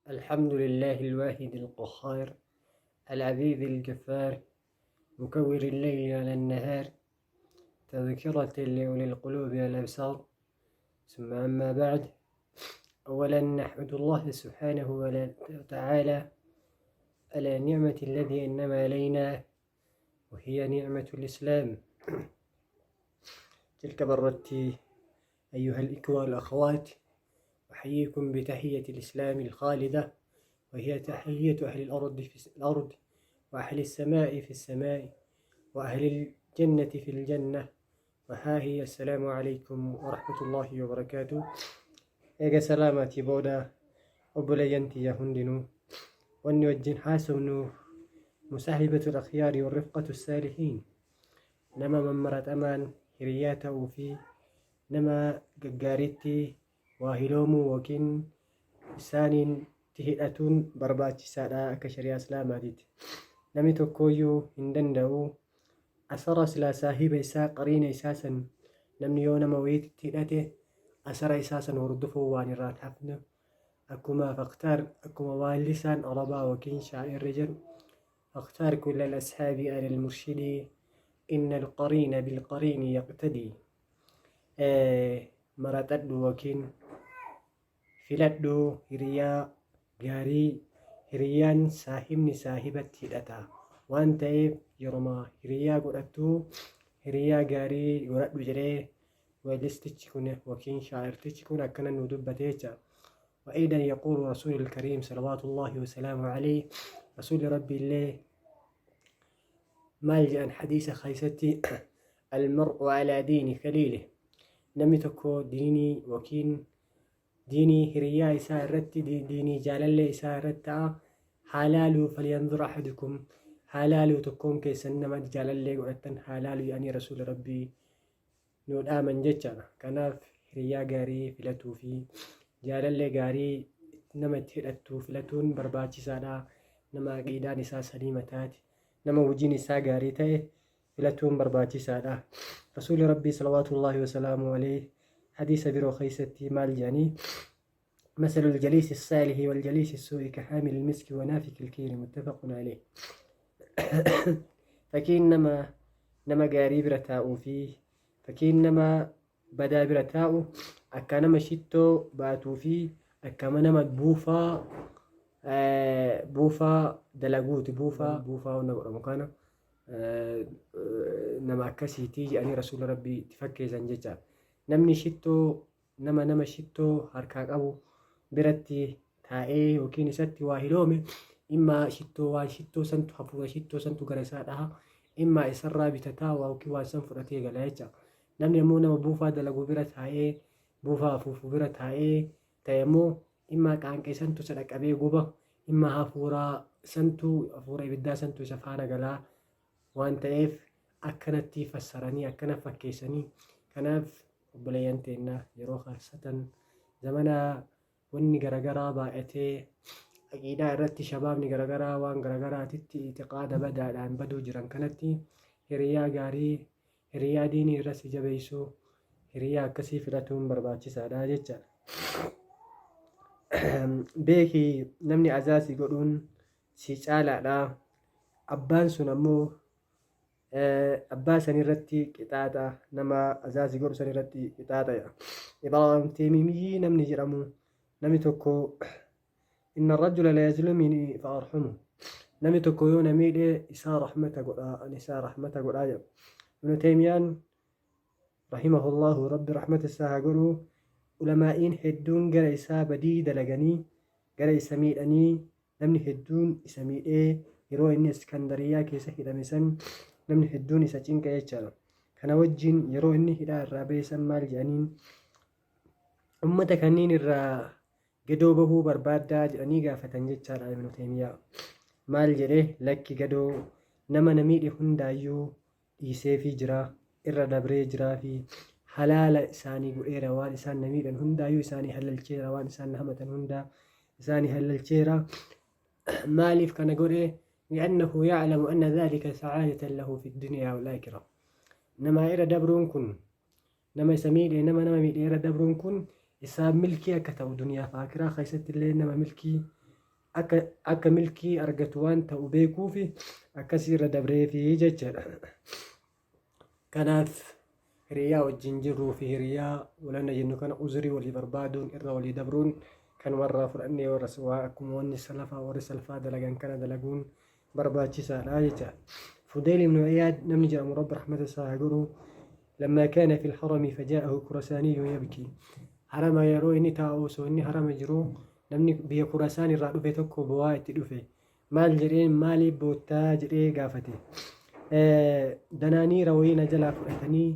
الحمد لله الواحد القهار العزيز الجفار مكور الليل على النهار تذكرة لأولي القلوب والأبصار. ثم أما بعد، أولا نحمد الله سبحانه وتعالى على نعمة الذي أنما علينا، وهي نعمة الإسلام. تلك برتي أيها الإخوة والأخوات، أحييكم بتحية الإسلام الخالدة، وهي تحية أهل الأرض في الأرض، وأهل السماء في السماء، وأهل الجنة في الجنة، وها هي السلام عليكم ورحمة الله وبركاته. Eega salaamaatii booda obboleeyyan tiyya hundinuu, wanni wajjin haasofnu musaahibatul akhyaari warrifqatu saalihiin, nama mammaratamaan hiriyaa ta'uu fi nama gaggaariitti waa hiloomuu yookiin isaaniin itti hidhatuun barbaachisaadha akka shari'aa islaamaatiitti. Namni tokkooyyuu hin danda'u asara silaa saahiba isaa qariina isaa san, namni yoo nama wayiitti hidhate asara isaa san hordofuu waan irraa hin hafne, akkuma faktaar, akkuma waallisaan arabaa yookiin shaa'irri jedhu: "فاختار كل الأصحاب على المرشد إن القرين بالقرين يقتدي." Maratadhu yookiin filadhu hiriyaa gaarii, hiriyaan saahibni saahibatti hidhata waan ta'eef, yeroma hiriyaa godhattu hiriyaa gaarii godhadhu jedhee weellistichi kun yookiin shaa'irtichi kun akkana nu dubbate jecha. وأيضا يقول رسول الكريم صلوات الله وسلامه عليه، رسول ربي الله maal jedhan hadiisa keessatti: "المرء على دين خليله." Namni tokko diinii yookiin diinii hiriyaa isaa irratti, diinii jaalallee isaa irratti ta'a. Haalaaluu فلينظر أحدكم, haalaaluu tokkoon keessan nama jaalallee godhattan haalaaluu jedhanii rasuula rabbii nu dhaaman jechaadha. Kanaaf hiriyaa gaarii filatuu fi jaalallee gaarii nama itti hidhattu filatuun barbaachisaadha. Nama aqiidaan isaa saliima taate, nama hojiin isaa gaarii ta'e filatuun barbaachisaadha. Rasuulli rabbii صلوات الله وسلامه عليه hadiisa biroo keessatti maal jedhanii? مثل الجليس الصالح والجليس السوء كحامل المسك ونافخ الكير، متفق عليه. Fakkiin nama gaarii bira taa'uu fi fakkiin nama badaa bira taa'u akka nama shittoo baatuu fi akka nama buufaa dalaguuti. Buufaa wanna godhamu kana nama akkasiitii jedhanii rasuula rabbii itti fakkeessan jechaadha. Namni shittoo nama shittoo harkaa qabu biratti taa'ee yookiin isatti waa hiloome, imma shittoo waan shittoo santu, hafuura shittoo santu gara isaa dhaha, imma isarraa bitataa yookiin waan san fudhatee gala jecha. Namni ammoo nama buufaa dalagu bira taa'ee, buufaa afuufu bira taa'ee ta'e ammoo, imma qaanqee santu isa dhaqqabee guba, imma hafuura santu, hafuura ibiddaa santu isa faana galaa waan ta'eef, akkanatti fassaranii, akkana fakkeessanii. Kanaaf obboleeyyan teennaa, yeroo kaassatan zamana wanni garagaraa baay'atee, aqiidaa irratti shabaabni garagaraa waan garagaraatitti itiqaada badaadhaan baduu jiran kanatti, hiriyaa gaarii, hiriyaa diinii irra si jabeessu, hiriyaa akkasii filatuun barbaachisaadha jechaadha. Beeki, namni azaa si godhuun si caalaadha. Abbaan sun ammoo abbaa san irratti qixaaxa, nama azaa si godhu san irratti qixaaxa. Ibraahim Teemimiyyi namni jedhamu, namni tokko "إن الرجل ليظلمني فأرحمه", namni tokko yoo na miidhe isaa rahmata godha, ani isaa rahmata godhaa jedhu. Ibnu Teemiyaan رحمه الله, rabbi rahmata isaa haa godhu, ulamaa'iin hedduun gara isaa badii dalaganii, gara isa miidhanii, namni hedduun isa miidhee, yeroo inni Iskandariyaa keessa hidhame san namni hedduun isa cinqa jechaadha. Kana wajjin yeroo inni hidhaa irraa ba'e san maal jedhaniin? "Ummata kanneen irraa gadoo bahuu barbaaddaa?" jedhanii gaafatan jechaadha Ibnu Teemiyaa. Maal jedhe? "Lakki, gadoo nama na miidhe hundaayyuu dhiiseefii jira, irra dabree jiraa fi halaala isaanii godheera. Waan isaan na miidhan hundaayyuu isaanii halalcheera, waan isaan na hamatan hundaa isaanii halalcheera." Maaliif kana godhe? لأنه يعلم أن ذلك سعادة له في الدنيا والآخرة. Nama irra dabruun kun, nama isa miidhe, nama miidhe irra dabruun kun isaa milkii akka ta'u, duniyaa fi akiraa keessatti illee nama milkii Akka akka milkii argatu waan ta'u beekuufi akkasii irra dabreefi jechaadha. Kanaaf hiriyaa wajjin jirruu fi hiriyaa walanna jennu kana uzrii walii barbaaduun irra walii dabruun kanumarraa fudhannee warra waa akkuma wanni salafaa warri salfaa dalagan kana dalaguun barbaachisaadha jecha. Fudayl ibn Iyaad namni jedhamu Rabbi rahmata isaa haa godhu. Lammaa kaana fil harami fajaa'ahu kurasaaniyyun yabkii. Harama yeroo inni taa'u osoo inni harama jiru namni biyya Kurasaan irraa dhufe tokko bo'aa itti dhufe. Maal jedheen maaliif boottaa jedhee gaafate. Danaaniira wayii na jalaa fudhatanii.